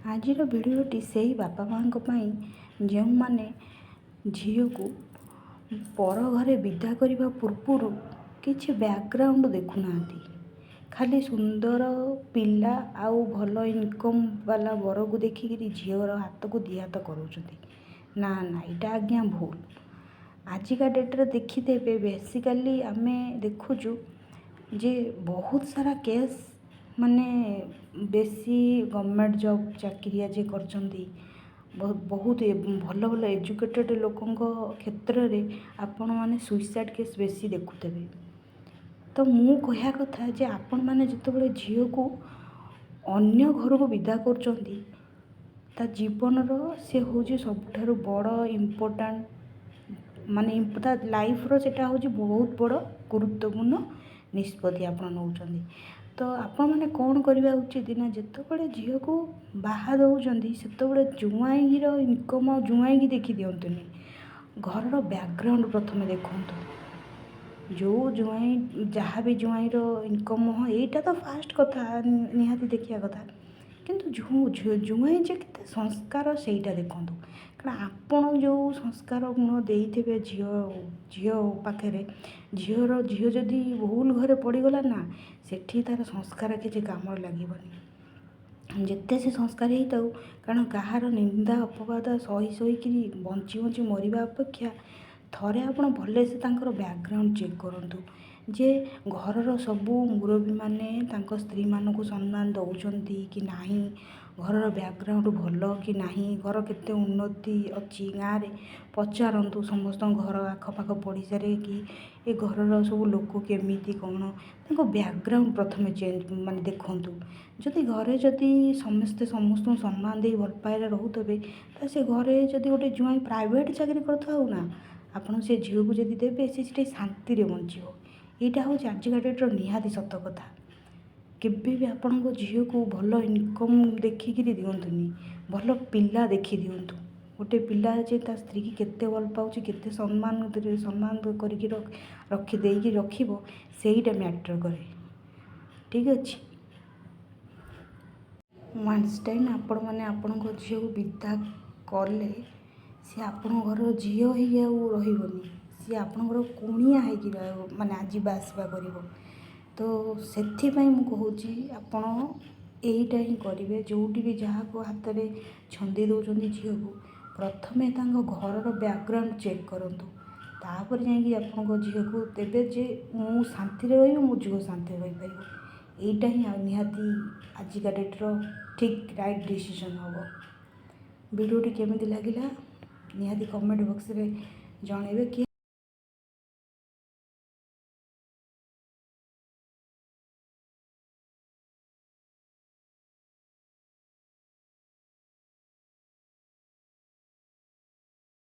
ଆଜିର ଭିଡ଼ିଓଟି ସେଇ ବାପା ମାଆଙ୍କ ପାଇଁ ଯେଉଁମାନେ ଝିଅକୁ ପର ଘରେ ବିଦା କରିବା ପୂର୍ବରୁ କିଛି ବ୍ୟାକଗ୍ରାଉଣ୍ଡ ଦେଖୁନାହାନ୍ତି। ଖାଲି ସୁନ୍ଦର ପିଲା ଆଉ ଭଲ ଇନକମ୍ ବାଲା ବରକୁ ଦେଖିକିରି ଝିଅର ହାତକୁ ଦି ହାତ କରାଉଛନ୍ତି। ନା ନା, ଏଇଟା ଆଜ୍ଞା ଭୁଲ। ଆଜିକା ଡେଟ୍ରେ ଦେଖିଦେବେ, ବେସିକାଲି ଆମେ ଦେଖୁଛୁ ଯେ ବହୁତ ସାରା କେସ୍, ମାନେ ବେଶୀ ଗଭର୍ଣ୍ଣମେଣ୍ଟ ଜବ୍ ଚାକିରିଆ ଯିଏ କରିଛନ୍ତି, ବହୁତ ବହୁତ ଭଲ ଭଲ ଏଜୁକେଟେଡ଼୍ ଲୋକଙ୍କ କ୍ଷେତ୍ରରେ ଆପଣମାନେ ସୁଇସାଇଡ଼୍ କେସ୍ ବେଶୀ ଦେଖୁଥିବେ। ତ ମୁଁ କହିବା କଥା ଯେ ଆପଣମାନେ ଯେତେବେଳେ ଝିଅକୁ ଅନ୍ୟ ଘରକୁ ବିଦା କରୁଛନ୍ତି, ତା ଜୀବନର ସେ ହେଉଛି ସବୁଠାରୁ ବଡ଼ ଇମ୍ପୋର୍ଟାଣ୍ଟ, ମାନେ ତା ଲାଇଫ୍ର ସେଇଟା ହେଉଛି ବହୁତ ବଡ଼ ଗୁରୁତ୍ୱପୂର୍ଣ୍ଣ ନିଷ୍ପତ୍ତି ଆପଣ ନେଉଛନ୍ତି। ତ ଆପଣମାନେ କ'ଣ କରିବା ଉଚିତ ନା, ଯେତେବେଳେ ଝିଅକୁ ବାହା ଦେଉଛନ୍ତି, ସେତେବେଳେ ଜୁଆଇଁର ଇନକମ୍ ଆଉ ଜୁଆଇଁକି ଦେଖି ଦିଅନ୍ତୁନି। ଘରର ବ୍ୟାକଗ୍ରାଉଣ୍ଡ ପ୍ରଥମେ ଦେଖନ୍ତୁ। ଯେଉଁ ଜୁଆଇଁ, ଯାହା ବି ଜୁଆଇଁର ଇନକମ୍, ହଁ, ଏଇଟା ତ ଫାଷ୍ଟ କଥା, ନିହାତି ଦେଖିବା କଥା। କିନ୍ତୁ ଜୁଆଇଁ ଯେ କେତେ ସଂସ୍କାର, ସେଇଟା ଦେଖନ୍ତୁ। କାରଣ ଆପଣ ଯେଉଁ ସଂସ୍କାର ଗୁଣ ଦେଇଥିବେ ଝିଅ ପାଖରେ, ଝିଅ ଯଦି ଭୁଲ ଘରେ ପଡ଼ିଗଲା ନା, ସେଠି ତା'ର ସଂସ୍କାର କିଛି କାମରେ ଲାଗିବନି, ଯେତେ ସେ ସଂସ୍କାର ହେଇଥାଉ। କାରଣ କାହାର ନିନ୍ଦା ଅପବାଦ ସହି ସହିକିରି ବଞ୍ଚି ବଞ୍ଚି ମରିବା ଅପେକ୍ଷା ଥରେ ଆପଣ ଭଲସେ ତାଙ୍କର ବ୍ୟାକଗ୍ରାଉଣ୍ଡ ଚେକ୍ କରନ୍ତୁ ଯେ ଘରର ସବୁ ମୁରବୀମାନେ ତାଙ୍କ ସ୍ତ୍ରୀମାନଙ୍କୁ ସମ୍ମାନ ଦେଉଛନ୍ତି କି ନାହିଁ, ଘରର ବ୍ୟାକଗ୍ରାଉଣ୍ଡ ଭଲ କି ନାହିଁ, ଘର କେତେ ଉନ୍ନତି ଅଛି ଗାଁରେ। ପଚାରନ୍ତୁ ସମସ୍ତଙ୍କ ଘର ଆଖପାଖ ପଡ଼ିଶାରେ କି ଏ ଘରର ସବୁ ଲୋକ କେମିତି କ'ଣ। ତାଙ୍କ ବ୍ୟାକଗ୍ରାଉଣ୍ଡ ପ୍ରଥମେ ଚେଞ୍ଜ ମାନେ ଦେଖନ୍ତୁ। ଯଦି ଘରେ ଯଦି ସମସ୍ତେ ସମସ୍ତଙ୍କୁ ସମ୍ମାନ ଦେଇ ଭଲ ପାଇବାରେ ରହୁଥିବେ, ତ ସେ ଘରେ ଯଦି ଗୋଟେ ଜୁଆଇଁ ପ୍ରାଇଭେଟ୍ ଚାକିରି କରିଥାଉ ନା, ଆପଣ ସେ ଝିଅକୁ ଯଦି ଦେବେ, ସେ ସେଠି ଶାନ୍ତିରେ ବଞ୍ଚିବ। ଏଇଟା ହେଉଛି ଆଜିକା ଡେଟ୍ର ନିହାତି ସତ କଥା। କେବେ ବି ଆପଣଙ୍କ ଝିଅକୁ ଭଲ ଇନକମ୍ ଦେଖିକିରି ଦିଅନ୍ତୁନି, ଭଲ ପିଲା ଦେଖି ଦିଅନ୍ତୁ। ଗୋଟେ ପିଲା ଯେ ତା ସ୍ତ୍ରୀକି କେତେ ଭଲ ପାଉଛି, କେତେ ସମ୍ମାନ କରିକି ରଖି ଦେଇକି ରଖିବ, ସେଇଟା ମ୍ୟାଟର୍ କରେ। ଠିକ୍ ଅଛି। ୱାନ୍ସ ଟାଇମ୍ ଆପଣମାନେ ଆପଣଙ୍କ ଝିଅକୁ ବିଦା କଲେ, ସିଏ ଆପଣଙ୍କ ଘରର ଝିଅ ହେଇକି ଆଉ ରହିବନି। ସିଏ ଆପଣଙ୍କର କୁଣିଆ ହେଇକି ରହିବ, ମାନେ ଯିବା ଆସିବା କରିବ। ତ ସେଥିପାଇଁ ମୁଁ କହୁଛି, ଆପଣ ଏଇଟା ହିଁ କରିବେ। ଯେଉଁଠି ବି ଯାହାକୁ ହାତରେ ଛନ୍ଦି ଦେଉଛନ୍ତି ଝିଅକୁ, ପ୍ରଥମେ ତାଙ୍କ ଘରର ବ୍ୟାକଗ୍ରାଉଣ୍ଡ ଚେକ୍ କରନ୍ତୁ। ତାପରେ ଯାଇକି ଆପଣଙ୍କ ଝିଅକୁ ଦେବେ ଯେ ମୁଁ ଶାନ୍ତିରେ ରହିବି, ମୋ ଝିଅ ଶାନ୍ତିରେ ରହିପାରିବ। ଏଇଟା ହିଁ ଆଉ ନିହାତି ଆଜିକା ଡେଟ୍ର ଠିକ୍ ରାଇଟ୍ ଡିସିସନ୍ ହେବ। ଭିଡ଼ିଓଟି କେମିତି ଲାଗିଲା, ନିହାତି କମେଣ୍ଟ ବକ୍ସରେ ଜଣାଇବେ। କିଏ